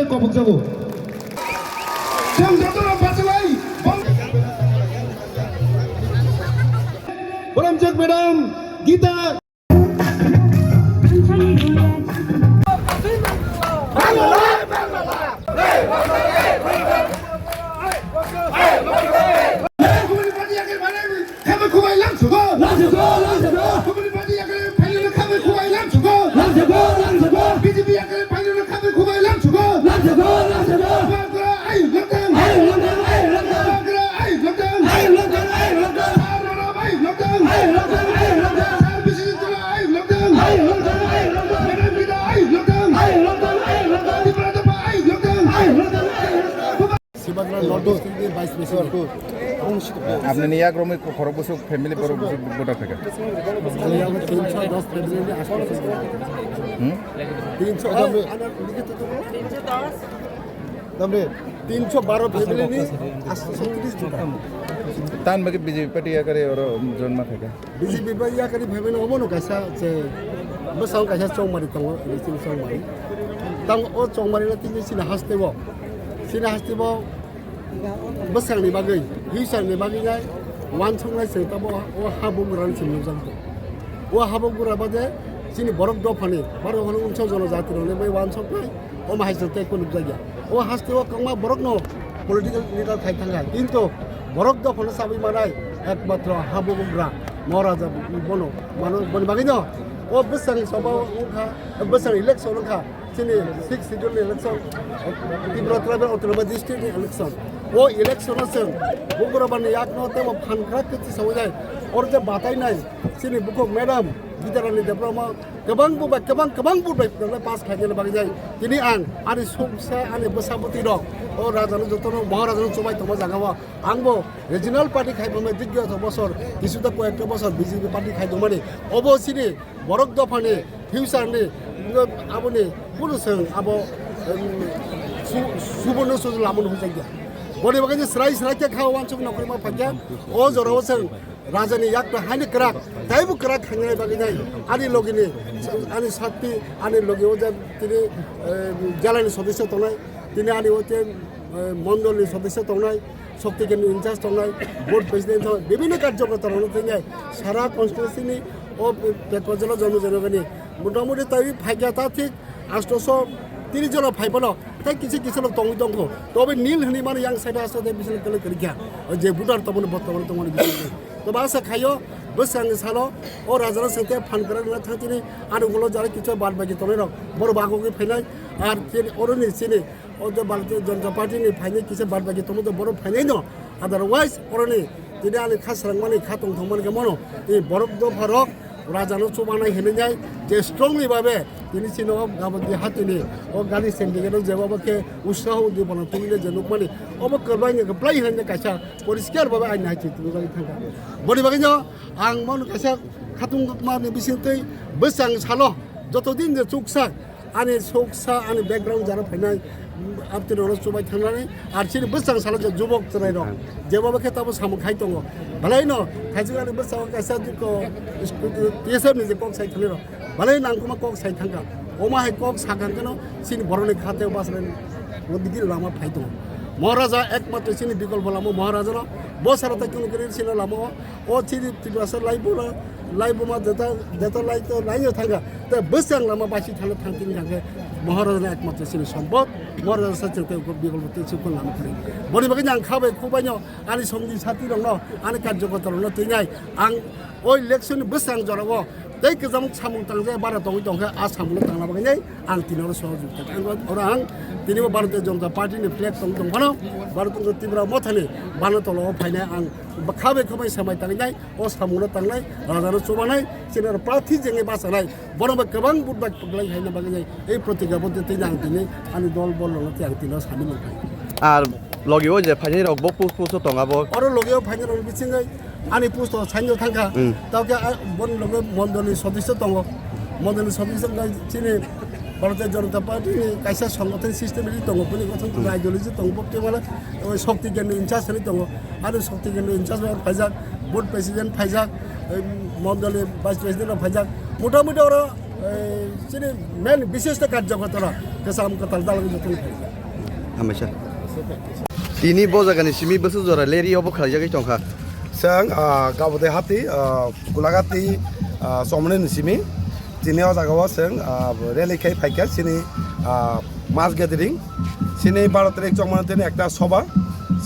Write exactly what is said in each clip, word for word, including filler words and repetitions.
Kobok jago. Chwng jotono bachalai. Bolamjak madam Gita. Khamwi khubai lamsugo. Lamsugo, lamsugo. Khamwi party yakle phailano khamwi khubai lamsugo. Lamsugo, lamsugo. B J P yakle phailano khamwi khubai lamsugo. Lamsugo, lamsugo. Bagra ayuk loktang. Ayuk loktang, ayuk loktang. Bagra ayuk loktang. Ayuk loktang, ayuk loktang. Sar Rana ayuk loktang. Ayuk loktang, ayuk loktang. Sar Bising Chula ayuk loktang. Ayuk loktang, ayuk loktang. Madam Gita ayuk loktang. Ayuk loktang, ayuk loktang. Tipra Dopha ayuk loktang. Ayuk loktang, ayuk loktang. Sibagla North District ni Vice President. Apni ni yak romwi khorok bwswk family borok bwswk voter khaikha? Ani yak tinsho dos family ni aswk. Hmm? Tinsho, tamni tinsho baro family ni aswk sotris voter. Tan bagi B J P party yakari oro join ma khaikha? B J P bai yakari phaimani omono kaisa je bwskango kaisa chongmari tongo, chini chongmari. Tamo o chongmari no tini chini haste o, chini haste o bwsangni bagwi, future ni bagwi nai wansuknai se tamo o ha bugra ni simi nukjagwi. O ha bugra bade chini borok dophani, borok hono unso jono jati rokni bai wansuknai. Omo hai se tei kunu bwjai ya. O haste o kwbangma borok no political leader khai thangkha. Kintu borok dophano sabwi manai ekmatro ha bugra Maharaja bono mano boni bagwi no. O bwsang soba wngkha, bwsang election wngkha. Chini six schedule ni election, Tripura Tribal Autonomous District ni election. O election o chwng bugra bani yak no tei bo phan krak khe tisawai nai. Oro je batai nai chini bukhuk madam Gitarani Debbarma kwbang bo bai, kwbang, kwbang bo bai pass khainani bagwi jai. Tini ang ani suksa, ani bwsa bwtwi rok, o raja no joto no, Maharaja no chubai tongma jaga o. Ang bo regional party khai bamai digya to bosor, kisu ta koyekta bosor B J P party khai tongmani. Obo chini borok dophani future ni, aboni kunu chwng abo, em, su-, suborno sujuk lama no hwnjakya. Boni bagwi je srai srai khe kha wansuk nokri ma phakya. O jora o chwng Rajani yak to haini kwrak, taibo kwrak khainai bagwi nai. Ani logini, ani sakti, ani logi o je tini, eh, jalani sodosyo tongnai, tini ani o je, eh, mondolni sodosyo tongnai, Shakti Kendra in charge tongnai, board president tongnai, bibhinno karjokorta rokno tini sara constituency ni o Pekojalo jono jono gani motamoti tai phaikya ta thik astoso tini jono phaiphano. Tei kisa kisa lok tongwi tongkho. Tobe nil hwnwi mano yang side o aswk tei bisingo kwlwi kwlwi kha. O je voter tongmani, bottomani tongmani bisingo. Tobe asa khaio, bwskango salo, o rajano sengkhe phan kwrak rwna thang chini, ani ulo jara kichu bad bagi tongnai rok. Borok bagwi phainai, ar chini, oroni chini, o je Bharatiya Janata Party ni phainai kisa bad bagi tongmani borok phainai no. Otherwise, oroni tini ani kha srangmani, kha tongthokmani khe mano. Tei borok dopha rok, Rajano chubanai hinwi nai je strongly babe tini chini o gabon di hatini o gari sendikeno jeba bo khe utsaho udibona tubile je nukmani obo kwbangni kwplai hinwi kaisa poriskar babe aini hai chwng tubujagwi thangkha. Boni bagwino ang bono kaisa khatungmani bisingtwi bwsang salo joto din je chuksa ani suksa, ani background jara phainai, apni rokno chubai thangnani, ar chini bwsang salo je jubok chwrai rok, jeba bo khe tabo samung khai tongo. Belai no, thaijwk ani bwsang kaisa dukho, T S F ni je kok sai thani rok, belai nangkukma kok sai thangkha. Omo hai kok sakang kano, chini borokni khateo bachalaini, o digi lama phai tongo. Maharaja ekmatro chini bikolpo lama Maharaja no, bo sara tai kunu kiri chini lama o, O chini Tiprasa laibuma, laibuma jeta, jeta lai to laino thangkha. Te bwsang lama baisi thangna thangtini thangkhe Maharajani ekmatro chini sompot, Maharaja sa chwng tei bikolpo tei chukon lama kwrwi. Boni bagwi ang kha bai khubaino ani songdi sati rokno, ani karjokorta rokno twinai ang o election ni bwsang jorao tei kwcham samung tangjak bara tongwi tongkhe a samungno tangna bagwi nai. Ang tini oro sohorjogita khe, ang oro ang tini bo Bharatiya Janata Party ni flag tong tong phano, Bharatiya Tripura Motha ni bana tolo o phainai ang kha bai kha bai samai tangnai, o samungno tangnai, raja no chubanai, chini oro prarthi jengwi bachanai, bono bai kwbang vote bai kwplai haina bagwi nai, ei protigya bo tei ang tini ani dol bol rokno tei ang tini oro samil wngkha. Ar logi o je phainai rok bo pus pus o tong abo. Oro logi o phainai rok bisingwi Ani post o saino thangkha. Hmm. Tao khe a, boni loge mondoli sodosyo tongo. Mondoli sodosyo wngkha chini Bharatiya Janata Party ni kaisa songothon system ri tongo. Boni gothon tongo, hmm, ideology tongo. Bo khe mane, o, Shakti Kendra in charge ri tongo. Ani Shakti Kendra in charge rok phaijak, board president phaijak, em, mondoli vice president rok phaijak. Motamuti oro, eh, chini main bishesh karyakarta rok. Kwcham kwtal dalogwi jotono phaijak. Hambaisa. Tini bo jagani simi bwswk jora leri obo khlaijagwi tongkha. Chwng, ah, Gabodai hati, ah, Gulagati, ah, Chomoni ni simi. Tini o jaga o chwng, ah, rally khai phaikha chini, ah, mass gathering. Chini baro tarik chongmani tini ekta soba.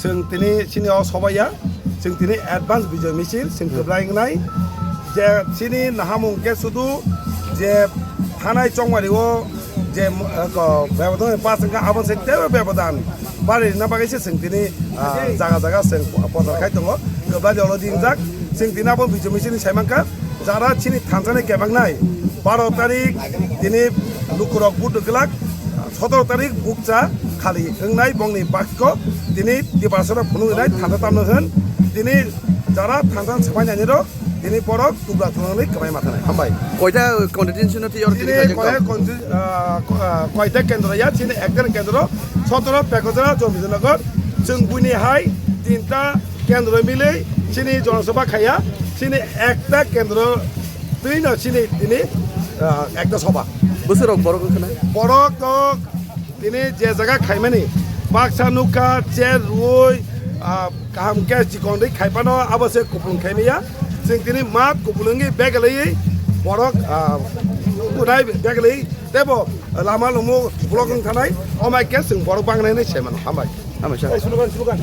Chwng tini chini o soba ya. Chwng tini advance bijoy misil chwng kwbla wngnai. Je chini nahamung khe sudu je thanai chongmari o je, eh, ko, bebodan pass wngkha, abo se tebo bebodan bari rina bagwi se chwng tini, ah, jaga jaga chwng prochar khai tongo. Kwbla jolo dingjak chwng tini abo bijoy misil ni sai mankha. Jara chini thansani kebangnai baro tarik tini lukurok vote rwglak, sotoro tarik bukcha khali wngnai bongni bakho tini Tiprasano phunuknai thansa tamno hwn tini jara thansa swmai nainirok tini borok tubla thunani kwbai mathanai. Hambai. Koita constituency no twi oro tini tini khaijak koya tong? Konti-, ah, ko-, ah, koita kendro ya chini ekta kendro sotoro Pekojra Jomijanagar chwng buini hai tinta kendro milwi chini Jona Sabha khaiya, chini ekta kendro twi no chini tini, ah, ekta soba. Bwswk rok borok wngkha na? Borok to tini je jaga khaimani baksa nukha, cher rwui, ah, kaham khe chikon rwi khai phano abo se kupulung khaimaya. Chwng tini mat kupulung wngwi beglaiwi borok, ah, kunai beglai tebo lama lumu block wng thanai, omai khe chwng borok bangnai hinwi sai mano. Hambai. Hambai sir. Ei, slogan, slogan.